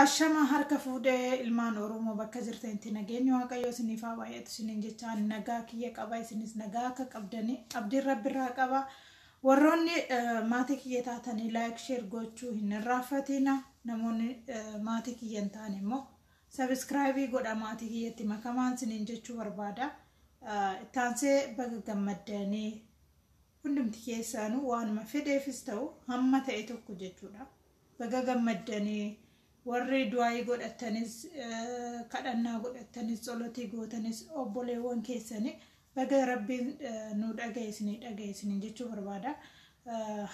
Ashama harka fuudhee ilmaan Oromoo bakka jirtanitti nageenya Waaqayyoo isiniif haa baay'atu isiniin jecha nagaa kiyya qaba isinis nagaa akka qabdanii abdiin rabbirraa qaba. Warroonni maatii kiyya taatanii like share gochuu hin irraanfatina. Namoonni maatii kiyya hin taane immoo subscribe godha maatii kiyyatti makamaan isiniin jechuu barbaada. Ittaansee baga gammaddanii hundumti keessaanuu waanuma fedheefis ta'u hamma ta'e tokko jechuudha. Baga gammaddanii warri du'aayii godhatanis kadhannaa godhatanis tsolotii gootanis obboleewwan keessanii baga rabbiin nu dhagaye isinii dhagaye isiniin jechuu barbaada.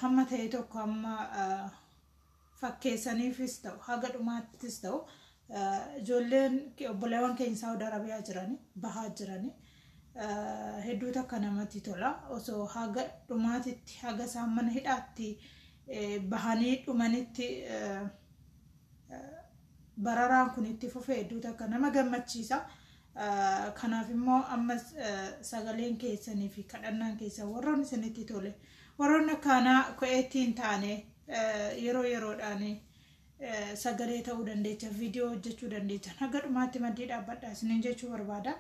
Hamma ta'e tokko hamma fakkeessaniifis ta'u haga dhumaattis ta'u ijoolleen obboleewwan keenya Saawud Arabiyaa jiranii bahaa jiranii hedduu takka namatti tola. Osoo haga dhumaatitti haga isaan mana hidhaatti bahanii dhumanitti bararaan kun itti fufee hedduu takka nama gammachiisa. Kanaaf immoo ammas sagaleen keessanii fi kadhannaan keessan warroonni isinitti tole warroonni akkanaa ko'eetti hin taane yeroo yeroodhaan sagalee ta'uu dandeechan viidiyoo hojjechuu dandeechan haga dhumaatti maddii dhaabbadha isiniin jechuu barbaada.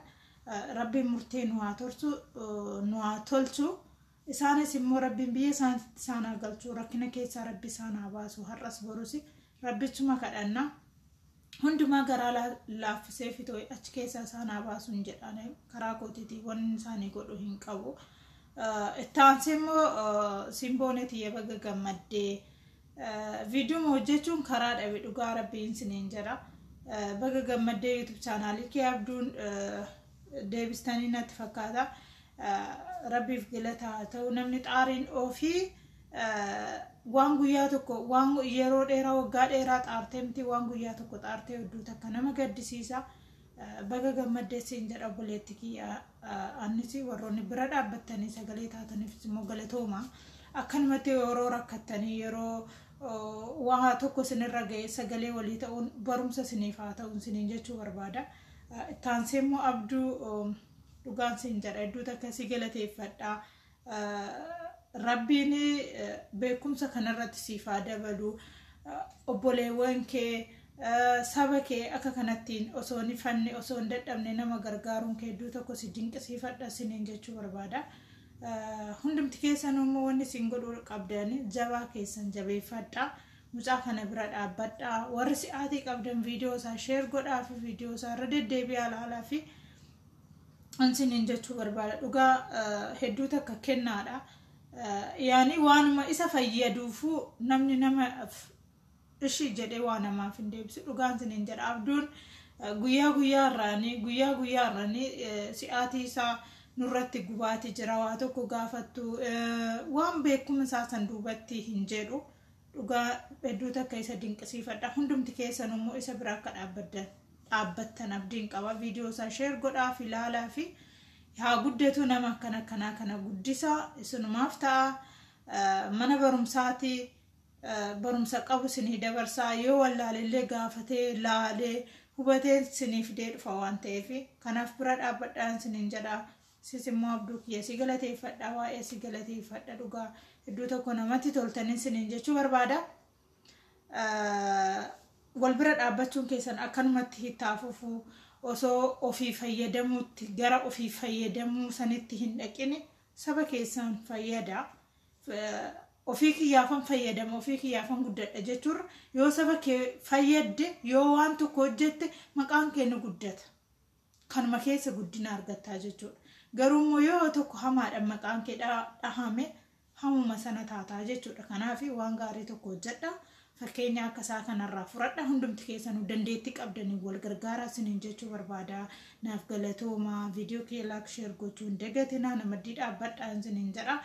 Rabbiin murtee nu haa tolchu nu haa tolchu. Isaanis immoo rabbiin biyya isaanitti isaan haa galchu rakkina keessaa rabbi isaan haa baasu har'as borus rabbichuma kadhanna. Hundumaa garaa laaffisee fitoo achi keessaa isaan haa baasu hin jedhaan karaa kootiitii wanni isaanii godhu hin qabu. Ittaansee immoo simboonee tiyya baga gammaddee viidiyoo hojjechuun karaa dhabe dhugaa rabbiin isiniin jedha. Baga gammaddee YouTube chaanaalii kee abduun deebistanii natti fakkaata. Rabbiif galata haa ta'u namni xaariin ofii waan guyyaa tokko waan yeroo dheeraa waggaa dheeraa xaartee miti waan guyyaa tokko xaartee hedduu takka nama gaddisiisa. Baga gammaddee siin jedha obboleetti kiyya annis warroonni bira dhaabbattanii sagalee taataniif immoo galatooma. Akkanumatti yeroo rakkattanii yeroo waa tokko isinirra ga'e sagalee walii ta'uun barumsa isiniif haa ta'u isiniin jechuu barbaada. Ittaansee immoo abduu dhugaan siin jedha hedduu takka si galateeffadha. Rabbiin beekumsa kanarratti siif haa dabalu. Obboleewwan kee saba kee akka kanattiin osoo hin fanne osoo hin dadhabne nama gargaaruun kee hedduu tokko si dinqisiifadha isiniin jechuu barbaada. Hundumti keessan immoo wanni isin godhuu qabdan jabaa keessan jabeeffadha. Mucaa kana bira dhaabbadha. Warri si'aatii qabdan viidiyoo isaa share godhaa fi viidiyoo isaa irra deddeebi'aa ilaalaa fi isiniin jechuu barbaada. Dhugaa hedduu takka kennaadha. Yaani waanuma isa fayyaduufuu namni nama ishii jedhee waa namaaf hin deebisu. Dhugaan isiniin jedha. Abduun guyyaa guyyaa irraanii guyyaa guyyaa irraanii si'aatii isaa nurratti gubaati jira. Waa tokko gaafattu waan beekuma isaa san duubatti hin jedhu. Dhugaa hedduu takka isa dinqisiifadha. Hundumti keessan immoo isa bira akka dhaabbattan abdiin qaba. Viidiyoo isaa share godhaa fi ilaalaa fi haa guddatu nama akkana akkanaa kana guddisa isinumaaf ta'a. Mana barumsaati barumsa qabu isinii dabarsaa yoo wallaalellee gaafatee laalee hubatee isinii fidee dhufa waan ta'eef kanaaf bira dhaabbadhaan isiniin jedha. Sis immoo abduu kiyya si galateeffadha waa'ee si galateeffadha dhugaa hedduu tokko namatti toltanii isiniin jechuu barbaada. Wal bira dhaabbachuun keessan akkanumatti hittaafufu osoo ofii fayyadamuutti gara ofii fayyadamuu sanitti hin dhaqine saba keessan fayyada. Ofii kiyyaafan fayyadama ofii kiyyaafan guddadha jechuurra yoo saba kee fayyadde yoo waan tokko hojjette maqaan kee ni guddata. Kanuma keessa guddina argattaa jechuudha. Garuu immoo yoo tokko hamaadhaan maqaan kee dhahame hamuma sana taataa jechuudha. Kanaaf waan gaarii tokko hojjedha. Fakkeenya akka isaa kanarraa fudhadha. Hundumti keessanuu dandeettii qabdanii wal gargaaraa isiniin jechuu barbaada. Naaf galatooma. Viidiyoo kee like share gochuu hin dagatinaa. Namaddii dhaabbadhaa isiniin jedha.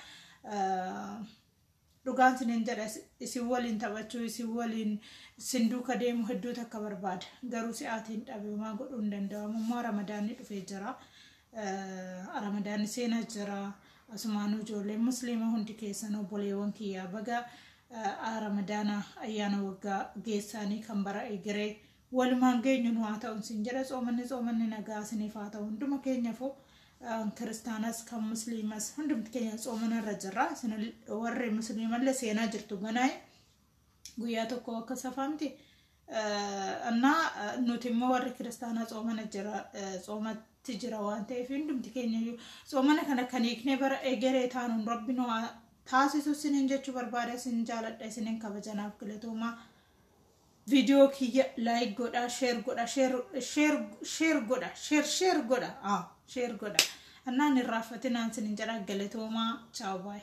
Dhugaan isiniin jedha isin waliin taphachuu isin waliin isin duuka deemu hedduu takka barbaada. Garuu si'aatiin dhabe homaa godhuu hin danda'amu. Immoo ramadaanni dhufee jira. Ramadaanni seenaa jira. Asumaanuu ijoolleen musliima hundi keessan obboleewwan kiyyaa baga ramadaana ayyaana waggaa geessaanii kan bara egeree walumaan geenyu nu haa ta'u isin jedha. Tsoomanni tsoomanni nagaa isiniif haa ta'u hunduma keenyaafuu kiristaanas kan musliimas hundumti keenya tsoomana irra jirra. Warri musliimallee seenaa jirtu ganaa guyyaa tokko akka safaamti Innaa nuti immoo warri kiristaanaa tsoomana jira, tsoomatti jira waan ta'eef, hundumti keenya iyyuu tsoomana kana kan hiiknee bara egeree taanuun Rabbi nu haa taasisu isiniin jechuu barbaada. Isin jaaladha, isiniin kabajanaaf galatoomaa. Viidiyoo kiyya like godha, share godha, share share share godha, share share godha, share godha. Annaan irraanfatinaan isiniin jedha. Galatoomaa, ciao, bye.